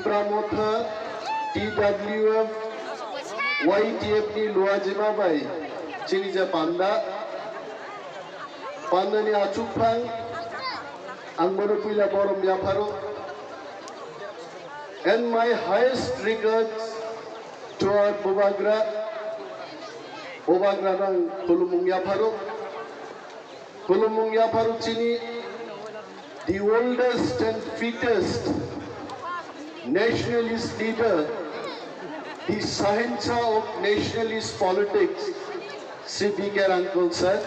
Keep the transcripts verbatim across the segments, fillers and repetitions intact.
Pramotha, T W F, Y T F ni luajima bai chini je panda, pandani achukphang, ang bono puila borom yapharo. And my highest regards to our Bubagra, Bubagra nang khulumung yapharo. Khulumung yapharo chini the oldest and fittest nationalist leader, the Shahinshah of nationalist politics, Shri B K Rangkol sir.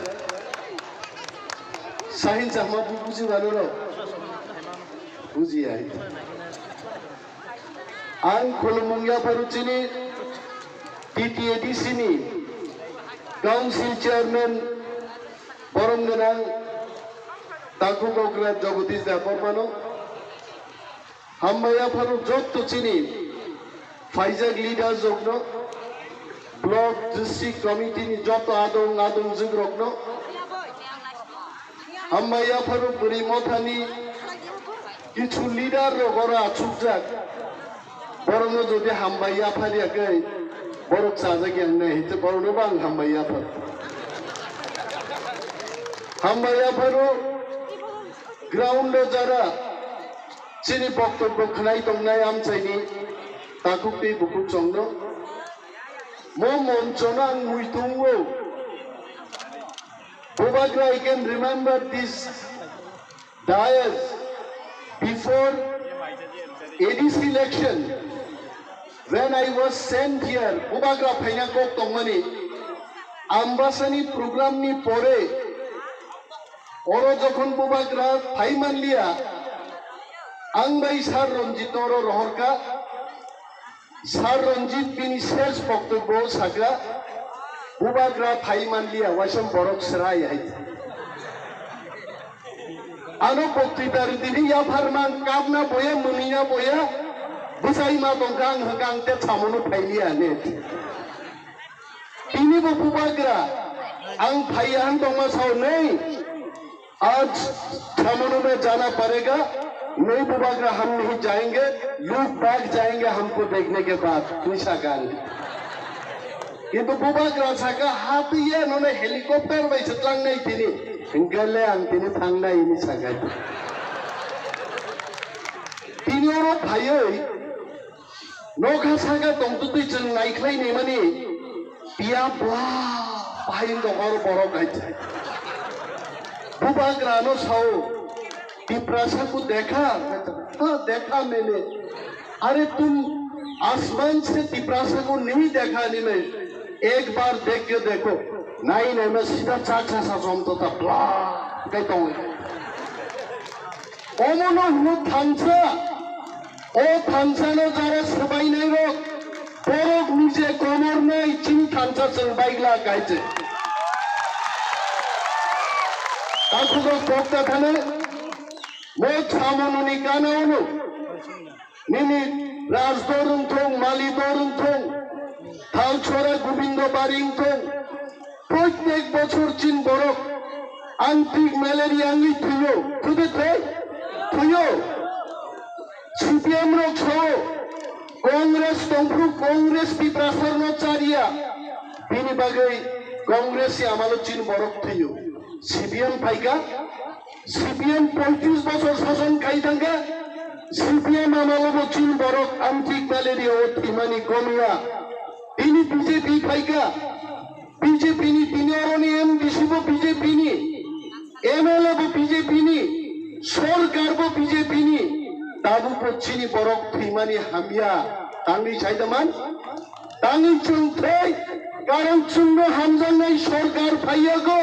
Shahinshah ma bu-, buji mano no? Buji ai. Ang khulumung yapharo chini T T A D C ni Council Chairman borom gwnang Takhuk Okra Jagadish Debbarmano. Hambai yapharo jotto chini phaijak leaders rokno, block, district committee ni jotto adong adong jwk rokno. Hambai yapharo bwrwi mothani kichu leader rok oro achukjak. Borokno jodi hambai yaphariya khe borok chajak yang nai hwnkhe borokno bo ang hambai yaphar. Hambai yapharo ground o jara chini boktobbo khwnai tongnai amchaini takhuk tei bukhuk chongno. Mo monchono ang muitungo. Bubagra, I can remember this dais before A D C election, when I was sent here, Bubagra phaina kok tongmani, Ambasani program ni pore, oro jokhon Bubagra phai manliya, ang bai Sir Ranjit oro rohorka, Sir Ranjit bini ses boktobbo saka, Bubagra phai manliya, waisa borok chwrai hai. Ano boktwi dari tini yapharma ang kapna boya, mwnwina boya, bwsai ma tongkha ang hwnkha ang te samono phailiya ne. Tini bo Bubagra ang phaiya han tongma sao nei. Aaj samono mein jana padega, nahi Bubagra hum nahi jayenge, log bhag jayenge humko dekhne ke baad, twi saka. Kintu Bubagra saka, hatiye none helicopter bai se tlangnai tini, hingkhe le ang tini thangnai hini saka. Tini oro phaiwi, Nokha saka tongtwtwi chwng naikhlai naimani piya bua bahai wng tong oro borok hai. Bubagrano sao, "Tiprasa ko dekha?" Ha, dekha maine. "Are tum asman se Tiprasa ko nahi dekha ni main? Ek bar dekh ke dekho." Nai naima sida cha cha sa jom to ta bla kai tong. Omono hino thansa. O thansano jara swbainairok, borok nije komor nai chini thansa chwng baigla kaise. Takhukno pokta thane, mo samononi gana ono, nini Rajdor wngthong, Malidor wngthong, Thalchora Gobindo Bari wngthong, Proitek bochor chin borok ang thik malaria wngwi thwiyo, thwide thai? Thwiyo. C P M rok sao, Congress tongphru Congress Tiprasarno chariya. Bini bagwi Congress ni amalo chin borok thwiyo. C P M phaikha, C P M poitris bochor sason khai thangkha, C P M amalo bo chin borok ang thik malaria o thwimani komiya. Bini B J P phaikha, B J P ni tini oroni M D C bo B J P ni, M L A bo B J P ni, sorkar bo B J P ni, tabuk bo chini borok thwimani hamya tangwi saida man? Tangwi chwng thwi, karon chwngno hamjaknai sorkar phaiyago,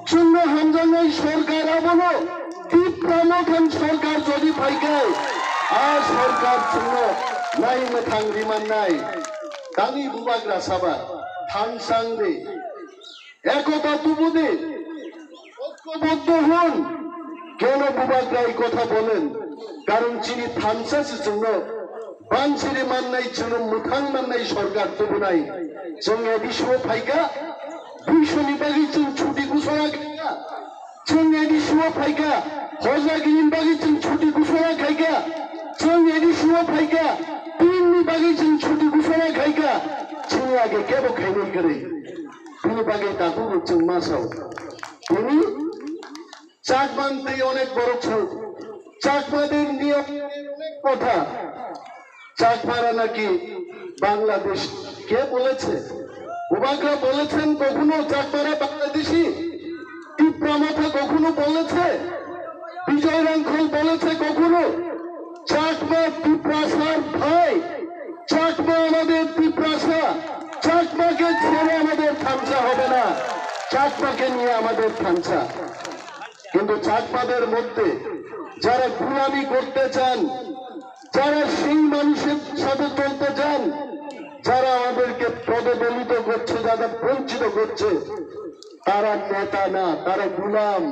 chwngno hamjaknai sorkar abono Tipra Mothan sorkar jodi phaikhai, a sorkar chwngno nai mwthang rimannai. Tangwi Bubagra saba, thangsang di. Ekota tubu di. ঐক্যবদ্ধ হন। কেন বুবাগ্রা এই কথা বলেন? কারণ chini thansa se chwngno bansiri mannai, chwngno mwthang mannai sorkar tubunai. Chwng A D C o phaikha, duisho ni bagwi chwng chuti ghosona khaikha. Chwng A D C o phaikha, hojagini bagwi chwng chuti ghosona khaikha. Chwng A D C o phaikha, tinini bagwi chwng chuti ghoshona khaikha, chini age kebo khainai kwrwi. Bini bagwi takhuk chwng ma sao. Bini Chakma twi onek borok sao. Chakmader niyom onek kotha. চাকমারা নাকি বাংলাদেশ? কে বলেছে? বোবাকরা বলেছেন কখনো চাকমারা বাংলাদেশি? তিপ্রা মথা কখনো বলেছে? বিজয় রাংখল বলেছে কখনো চাকমা তিপ্রাসার ভাই? চাকমা আমাদের তিপ্রাসা। চাকমাকে ছেড়ে আমাদের থামসা হবে না, চাকমাকে নিয়ে আমাদের থামসা। কিন্তু চাকমাদের মধ্যে যারা গুলামি করতে চান, যারা সেই মানুষের সাথে চলতে চান, যারা আমাদেরকে পদদলিত করছে, যারা বঞ্চিত করছে, তারা নেতা না, তারা গুলাম।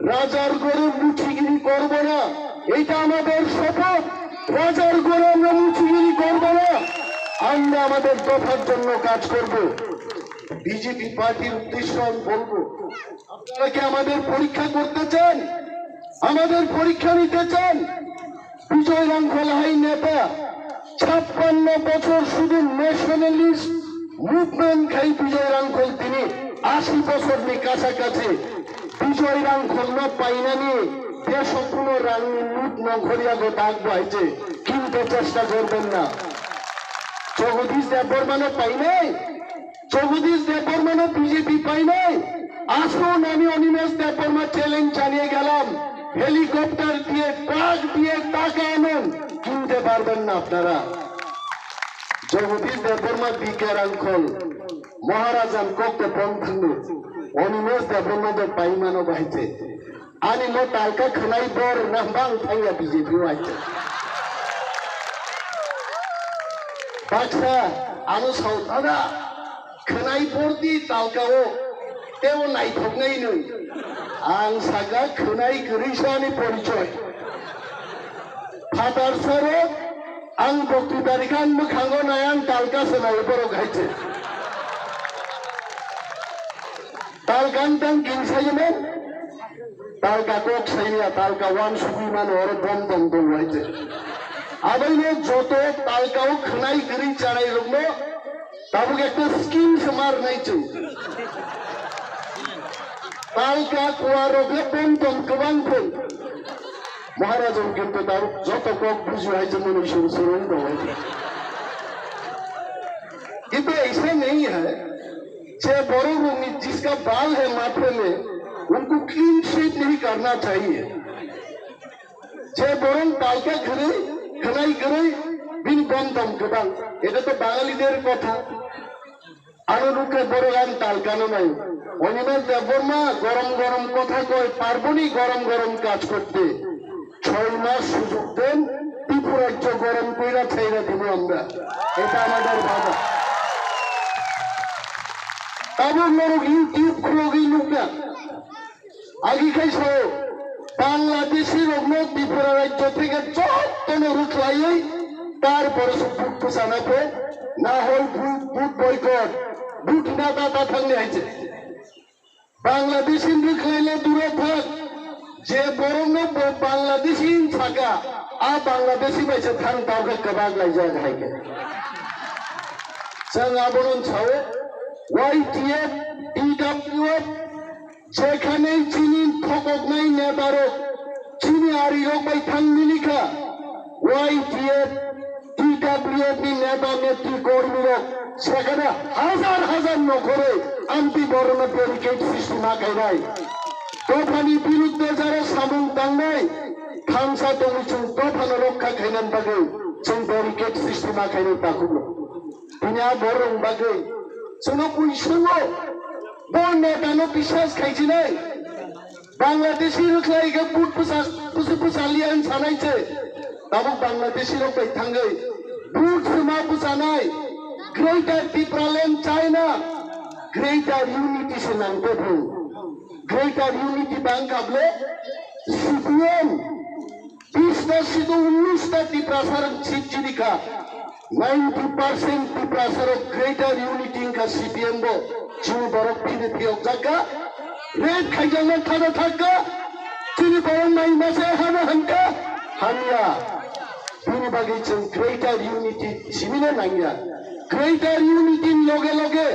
রাজার ঘরে মুচিগিরি করব না, এটা আমাদের শপথ। রাজার ঘরে আমরা মুচিগিরি করব না, আমরা আমাদের দফার জন্য কাজ করব। বিজেপি পার্টির উদ্দেশ্য আমি বলবো, আপনারা কি আমাদের পরীক্ষা করতে চান? আমাদের পরীক্ষা নিতে চান? বিজয় রাংখল হাই নেতা, ছাপ্পান্ন বছর শুধু ন্যাশনালিস্ট মুভমেন্ট খাই বিজয় Rangkhol, tini ashi bosorni kasa kasi. Bijay Rangkholno painani desh o kuno rangni mut nongkhoryago tak bo hai se, kintu chesta korben na. Jagadish Debbarmano painai, Jagadish Debbarmano B J P painai. Aswk nani Animesh Debbarma challenge janiye gelam, helicopter diye, truck diye taka anon, kinte parben na apnara. Jagadish Debbarma, B K Rangkhol, Maharajan kokto pon thangno, Animesh Debbarma do paimano bahai se. Ani mo talka khwnai bor na bang thangya B J P wai se. Baksa ano sautana khwnai bor di talka o, teo naithoknai nung. Ang saka khwnai kwrwi sa ani porichoy. Phatar saro ang bokti tarikan mwkhango nai ang talka se nai borok hai se. Talkan tang king saimon, talka kok saimya, talka wan sugui mano oro bom dom dom wai se. Abaino joto talka o khwnai kwrwi chanai rokno tabuk ekta scheme se mar nai chwng. Talka kuwa rok le bom dom kwbang phung. Maharaj kintu tabuk joto kok buji hai se mani suru suru wng tong hai. Kintu aisa nahi hai. Je borok rokni jiska bal hai maphe le, unko clean sweep nahi karna chahiye. Je borok talka khwrwi, khwnai kwrwi, bini bom dom kwbang. Eta to Bangaliter kotha. Ano nukhe borok ang talkano nai. Animesh Debbarma gorom gorom kotha koi, পারবোনি গরম গরম কাজ করতে। ছয় মাস সুযোগ দেন, ত্রিপুরাজ্য গরম কইরা ছাইরা দিব আমরা। এটা আমাদের বাধা। Tabuk norok YouTube khulogwi nukna. Agi khai sao, Bangladeshi rokno Tripura rajyo theke jottono rwkhlaiwi, tarpore se vote bwchana pho, na hoi vote, vote boycott, vote na data thangni hai se. Bangladeshi rwkhlaile duro thak, je borokno bo Bangladeshi hin saka, a Bangladeshi bai se thang tawkhe kwbak laijak hai khe. Chwng abono sao, Y T F, T W F, Jekhane chini thokoknai netarok chini arirok bai thang milikha, Y T F, T W F ni neta netri kormirok sekhane hazar hazar nokhorwi amtwi borokno barricade sristi ma khainai. Dophani birudde jara samung tangnai thansa tongwi chwng dophano rokha khainani bagwi chwng barricade sristi ma khainai takhukno. Tini a borok bagwi chwngno buisingo bo netano biswas khaijinai. Bangladeshi rwkhlai khe but bwsa-, bwsa-, bwsaliya wng sanai se. Tabuk Bangladeshi rok bai thangwi but swma bwsanai. Greater Tipraland China, Greater Unity se nang tei bo. Greater Unity bang kable C P M. Bista sido unista Tiprasa rok sip chini kha. Ninety percent Tiprasa rok Greater Unity wngkha C P M bo. Chini borok phini phiyok jakha. Rape khaijakna thana thangkha. Chini borok nai masa hana hamkha. Hamya. Bini bagwi chwng greater unity simino nangya. Greater unity ni loge loge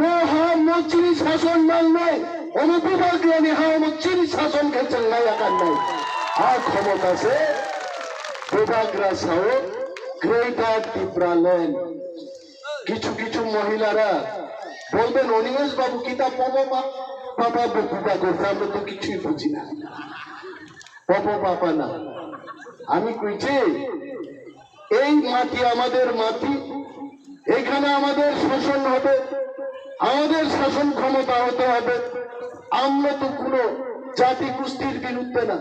mo ha mo chini sason mangnai, omo bubagrani ha omo chini sason khe chwng naiya kannai. Ha khomota se bubagra sao greater Tipraland. কিছু কিছু মহিলারা বলবেন, "অনিমেষ বাবু কিতা পব পা-, পাপা বুকুটা করছে, আমরা তো কিছুই বুঝি না।" পব পাপা না, আমি কইছি এই মাটি আমাদের মাটি, এখানে আমাদের শোষণ হবে, আমাদের শাসন ক্ষমতা হতে হবে। আমরা তো কোনো জাতি গোষ্ঠীর বিরুদ্ধে না,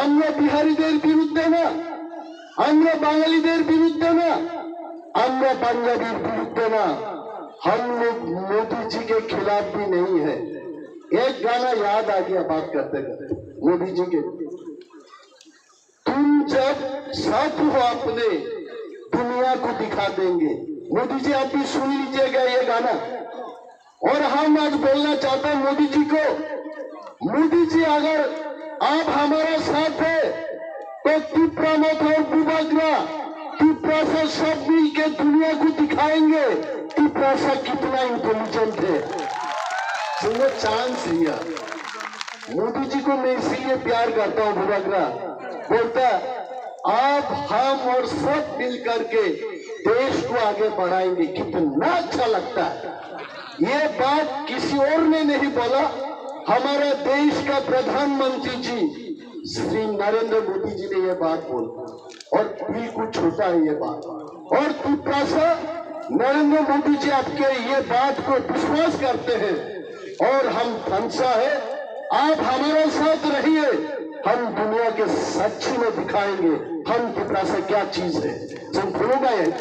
আমরা বিহারিদের বিরুদ্ধে না, আমরা বাঙালিদের বিরুদ্ধে না, আমরা পাঞ্জাবির বিরুদ্ধে না। हम लोग मोदी जी के खिलाफ भी नहीं है। एक गाना याद आ गया बात करते करते, मोदी जी के, तुम जब साथ हो अपने, दुनिया को दिखा देंगे। मोदी जी, आप भी सुन लीजिएगा ये गाना। और हम आज बोलना चाहते हैं मोदी जी को, मोदी जी, अगर आप हमारा साथ है तो तिपरा मथ और बुबाग्रा, तिपरासा सब मिलके दुनिया को दिखाएंगे तिपरासा कितना इंटेलिजेंट है। सुनो, चांस लिया। मोदी जी को मैं इसीलिए प्यार करता हूँ बुबाग्रा। बोलता, आप, हम और सब मिल करके देश को आगे बढ़ाएंगे। कितना अच्छा लगता है। ये बात किसी और ने नहीं बोला, हमारा देश का प्रधानमंत्री जी श्री नरेंद्र मोदी जी ने ये बात बोला और बिल्कुल छोटा है ये बात। और तिपरासा, नरेंद्र मोदी जी आपके ये बात को विश्वास करते हैं और हम थानसा है, आप हमारे साथ रहिए, हम दुनिया के साक्षी में दिखाएंगे हम तिपरासा क्या चीज है। Chwng phunuknai hai.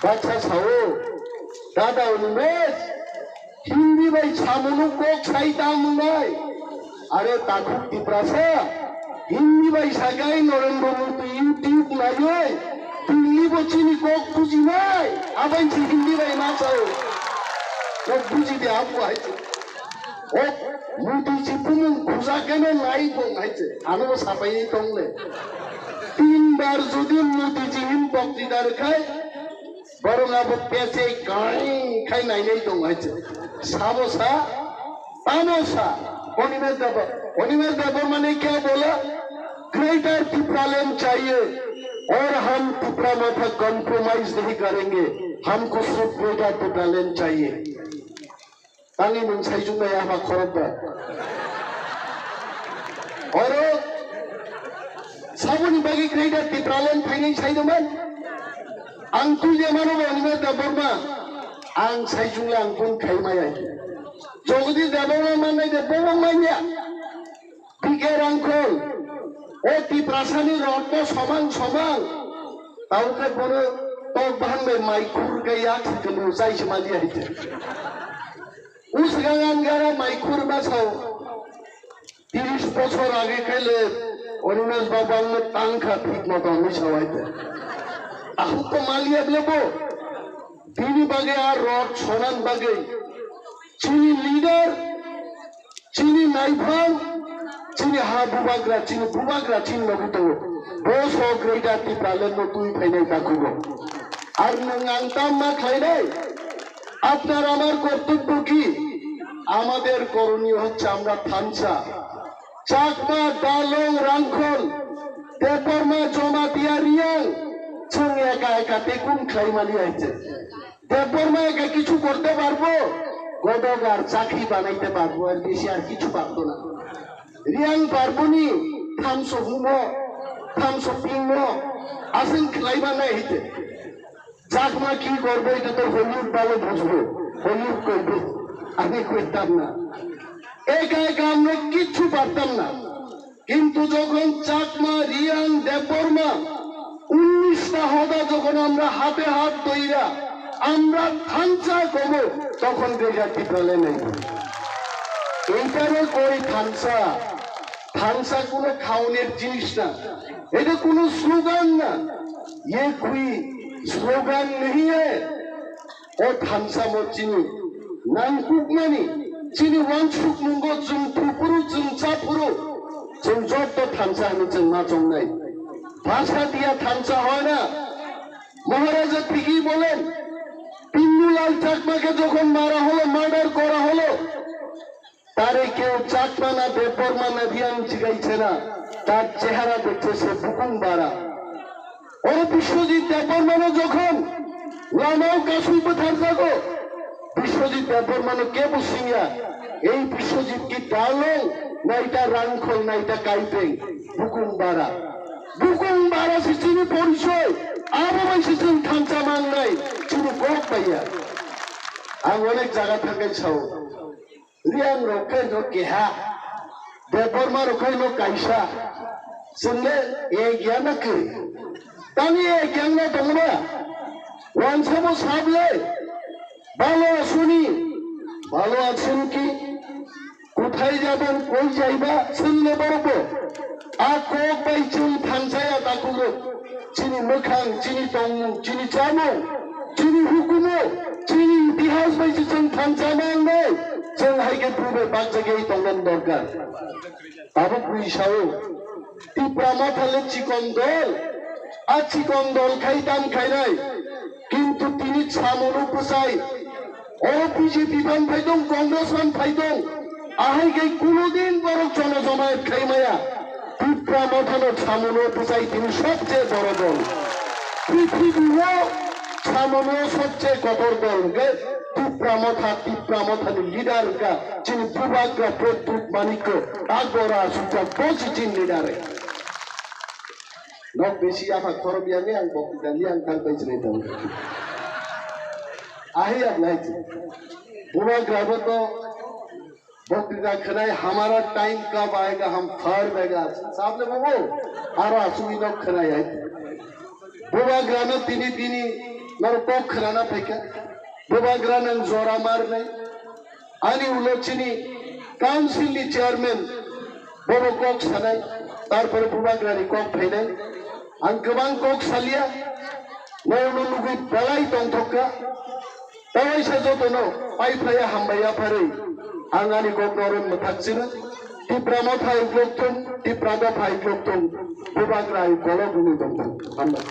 Baksa sao, dada Animesh, Hindi bai samung no kok sai ta mwnai. Are takhuk Tiprasa, Hindi bai sakai Narendra Modi YouTube naiwi, Delhi bo chini kok bujinai. Abai si Hindi bai ma sao. Kok buji de abo hai. O Modi ji bumung khuja keno nai tong hai se. Ano bo sapai tong le. Tin bar jodi Modi ji hin bokti dar khai, Borok abo pese kai khai nainai tong hai se. Sabo sa, tamo sa. Animesh Debbarma, Animesh Debbarma ne kya bola? Greater Tipraland chahiye aur hum Tipra Motha compromise nahi karenge. Humko sirf Greater Tipraland chahiye. Tangwi nwng saichung bai ama khorok ba. Oro saboni bagwi Greater Tipraland phainai sai dongman. Ang twi je mano bo Animesh Debbarma. Ang saichung le ang phone khai maya. Jagadish Debbarma mannai de bo bo manya. P K Rangkhol, o Tiprasani rotno somang somang. Tauke bono tok bahan bai mai khur ke yak sikelu sai semali aite. Usgangan gara mai khur basao. Tiris bochor age khaile Animesh babu angno tangkha thik moto hinwi sao aite. Ahuk to maliya blebo. Bini bagwi a rot sonan bagwi. Chini leader Chini naiphang, chini ha bubagra, chini bubagra, chini logi tongo. Bo so Greater Tipraland no twi phainai takhugo. Ar nwng ang tam ma khlainai? আপনার আমার কর্তব্য কি? আমাদের করণীয় হচ্ছে আমরা থানসা। চাকমা, দালং, রাংখল, দেববর্মা, জমাতিয়া, Reang, chwng eka eka tekun khlaimani aise. Debbarma একা কিছু করতে পারবো? গদক আর চাকরি বানাইতে পারবো, আর বেশি আর কিছু পারতো না। রিয়াং পারবো নি, থামসো হুমো, থামসো পিংমো, আসেন খেলাইবা নাই হইতে। চাকমা কি করবো, এটা তো হলিউড ভালো বুঝবো, হলিউড করবো, আমি করতাম না। একা একা আমরা কিচ্ছু পারতাম না। কিন্তু যখন চাকমা, রিয়াং, দেববর্মা উনিশটা হদা যখন আমরা হাতে হাত ধইরা আমরা থানসা কব, তখন বেজার টিপালে নেই। এইটারে কই থানসা। থানসা কোনো খাওনের জিনিস না, এটা কোনো স্লোগান না। ये कोई स्लोगन नहीं है। O thansa mo chini nangkukmani, chini wansukmungo chwng thupuru, chwng chaphuru, chwng joto thansa hwnwi chwng ma chongnai. ভাষা দিয়া থামসা হয় না। মহারাজা ঠিকই বলেন, পিন্নুলাল চাকমাকে যখন মারা হলো, মার্ডার করা হলো, তারে কেউ চাকমা না দেববর্মা না রিয়াং জিগাইছে না, তার চেহারা দেখছে সে বুকুম বারা। ওরে বিশ্বজিৎ দেববর্মানো যখন লামাও কাসুই বথার যাগো, বিশ্বজিৎ দেববর্মানো কে বুঝিয়া এই বিশ্বজিৎ কি ডালং না এটা রাংখল না এটা কাইপেং? বুকুম বারা। Bukhung bara se chini porichoi, abo bai se chwng thansa mangnai, chini kok paiya. Ang onek jaga thangwi sao, Riang rok khe no keha, Debbarma rok khe no kaisa, chwng le ek ya na kwrwi? Tani ek yang na tongma, wansamo sable, balo asuni, balo asun ki, Kuthai jabon koi jaiba chwngno borokbo. A kok bai chwng thansaya takhuk rok. Chini mwkhang, chini tongmung, chini chamung, chini hukumu, chini itihas bai se chwng thansa mangnai. Chwng hai khe purbe bakjagwi tongmani dorkar. Tabuk bui sao. Tipra Motha le chikon dol. A chikon dol khai tam khainai. Kintu tini samono bwsai. O B J P phan phaidong, Congress phan phaidong, ahai khe kunudin borok jono jomayat khaimaya. Tipra Mothano samono bwsai tini sobche boro dol. Prithibi o samono sobche kotor dol hwnkhe Tipra Motha, Tipra Mothani leader hwnkha chini Bubagra Pradyut Manikya, Agbora Sujak bosi chini leader. Nok besi yapha khorok yang yang bok dan yang tang pai jilai tong. Ahi yak lai ji. Bubagra bo to boktita khwnai, "Hamara time kab aayega, hum phar bega." Sable bobo, aro asugwi nok khwnai ai. Bubagrano tini bini norok kok khwnana phaikha. Bubagra nang jora mar nai. Ani ulo chini council ni chairman bobo kok sanai, tarpore Bubagrani kok phainai. Ang kwbang kok salia, nono nugwi belai tongthokka. Tawaisa jotono pai phlaiya hambai yapharwi ang ani kok noron mwthak chino. Tipra Motha uklok thung, Tipra Dopha uklok thung, Bubagra ukolok wngwi tongthung. Hambai.